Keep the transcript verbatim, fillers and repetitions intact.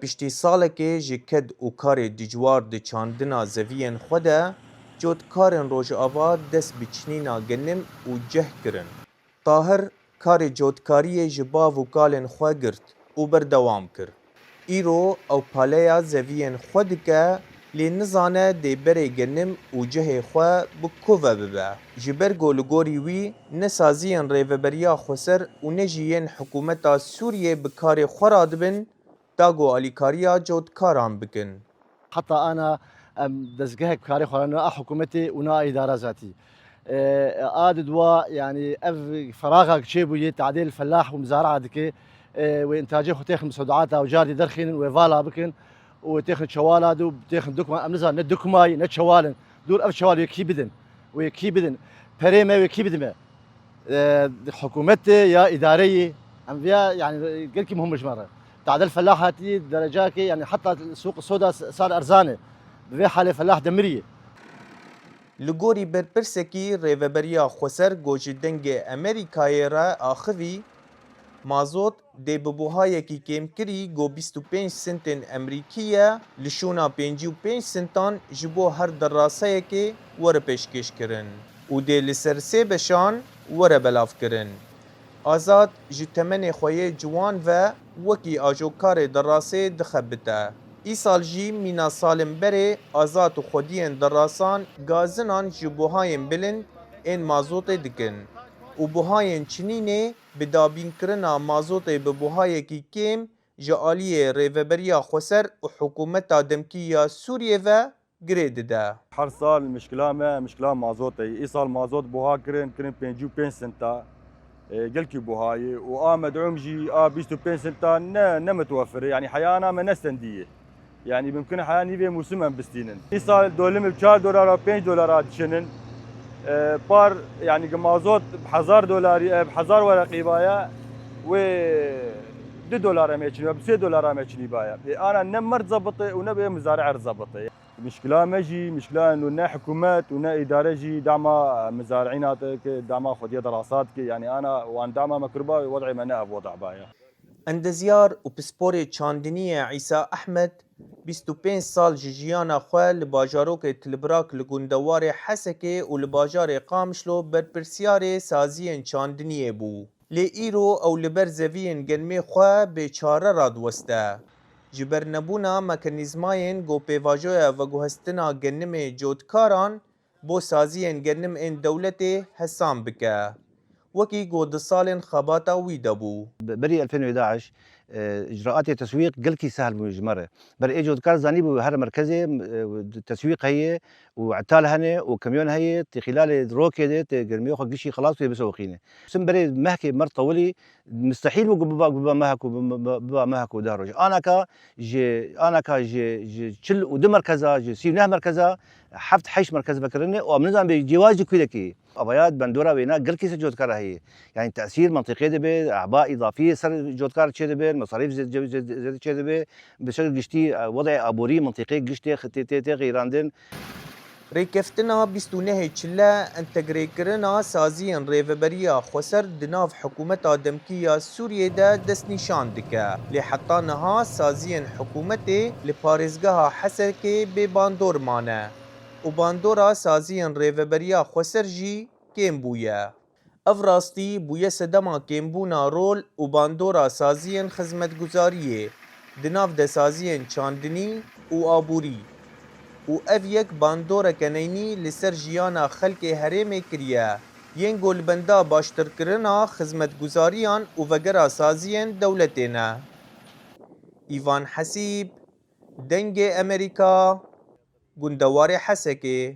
Piştî salekê ji ked û karê dijwar di çandina zeviyên xwe de, cotkarên Rojava dest bi çinîna genim û ceh kirin. Tahir karê cotkariyê ji bav û kalên xwe girt û berdewam kir. Îro ew paleya zeviyên xwe dike, lê nizane dê berê genim û cehê xwe bi ku ve bibe. Ji ber ku li gorî wî ne saziyên Rêveberiya Xweser û ne jî yên hikûmeta Sûriyê bi karê xwe radibin, da ku alîkariya cotkaran bikin. Heta ana em dezgehek karê xwe re ne a hikûmetê û ne a îdara zatî. E, a di dua, yanî ev feraxa çêbûyê, tadêl felah û mizara'a dike, e, wê intacê xwe têxin bi sedûata û cardî derxînin, wê vala bikin û wê têxin çewala de û têxin dukma, em nizan ne dukmayî ne çewal in. Dûr ev çewal wê kî bidin, wê kî bidin. Perê me wê kî bidime. E, hikûmetê ya îdareyî, em viya, yanî gelkî muhim ji me re. Tadel felah hatî derecakê, yanî heta sûq soda sar erzan e. Bi vê halê felah de mirî. Li gorî berpirsekî Rêveberiya Xweser ku ji Dengê Amerîkayê re axivî, mazot dê bi buhayekî kêmkirî ku bîst û pênc sentên Emerîkî ye, li şûna pêncî û pênc sentan ji bo her deraseyekê were pêşkêşkirin û dê li ser sê beşan were belavkirin. Azad ji temenê xwe yê ciwan ve wekî ajokarê derasê dixebite. Îsal jî mîna salên berê Azad û xwediyên derasan gazinan ji buhayên bilind ên mazotê dikin û buhayên çinînê bi dabînkirina mazotê bi buhayekî kêm ji aliyê Rêveberiya Xweser û hikûmeta demkî ya Sûriyê ve girê dide. Her sal mişkila me, mişkila mazotê ye. Îsal mazot buha kirin, kirin pêncî û pênc senta, e, gelkî buha ye û a med'ûm jî a bîst û pênc senta ne, ne mitwefir e. Yanî heyana me ne sendiye. Yanî mimkun e heya nîvê mûsim em bistînin. Îsal dolim bi çar dolara, pênc dolara dişinin. E, par, yanî ki mazot bi hezar dolarî, e, bi hezar wereqî baye, wê du dolar em ê çinî, bi sê dolar em ê çinî baye. Ê ana ne mer zebite û ne bê mizare er zebite. Mişkila me jî, mişkila û ne hikûmet û ne îdare jî dema mizarîna dike, dema xwediyê derasa dike. Yanî ana wan dema me kirba, wed'ê me ne ev weda baye. Endezyar û pisporê çandiniyê Îsa Ehmed, bîst û pênc sal ji jiyana xwe li bajarokê Tilbirak li gundewarê Hesekê û li bajarê Qamişlo berpirsiyarê saziyên çandiniyê bû. Lê îro ew li ber zeviyên genimê xwe bêçare radiweste. Ji ber nebûna mekanîzmayên ku pêvajoya veguhestina genimê cotkaran bo saziyên genim ên dewletê hesan bike, wekî ku di salên xebata wî de bû. Berî elfên û yedeh, e, îcraatê teswîq gelkî sehl bûn ji me re. Ber ê cotkar zanîbû her merkezê, e, teswîq heye û etal hene û kamyon heye, tê xîlalê rokê de, tê germiyê xwe gişî xilas wê bisoqîne. Sim berê mehkê mer tewilî, mistehîl bû ku biba, biba mehek û biba, biba mehek û deh roj. Anaka ji, anaka ji, ji çil û du merkeza, ji sî û neh merkeza, heft heşt merkez vekirine û em nizanin bê cêwaz ji ku dekê. Avaya bandora wêna gelkî ser cotkar heye. Yanî tesîr mentiqê dibe, eba îdafî ser cotkar çêdibe, mesarîf zê-, zê-, zê-, zêde çêdibe, bi şekil giştî, e, wedê aborî mentiqê giştê xitê tê, tê xeyrandin. Rêkeftina bîst û nehê çile entegrêkirina saziyên Rêveberiya Xweser di nav hikûmeta demkî ya Sûriyê de destnîşan dike. Lê heta niha saziyên hikûmetê li parêzgeha Hesekê bê bandor mane û bandora saziyên Rêveberiya Xweser jî kêm bûye. Ev rastî bûye sedema kêmbûna rol û bandora saziyên xizmetguzariyê di nav de saziyên çandinî û aborî û ev yek bandoreke neynî li ser jiyana xelkê herêmê kiriye, yên ku li benda baştirkirina xizmetguzariyan û vegera saziyên dewletê ne. Îvan Hesîb, Dengê Emerîka, gundewarê Hesekê.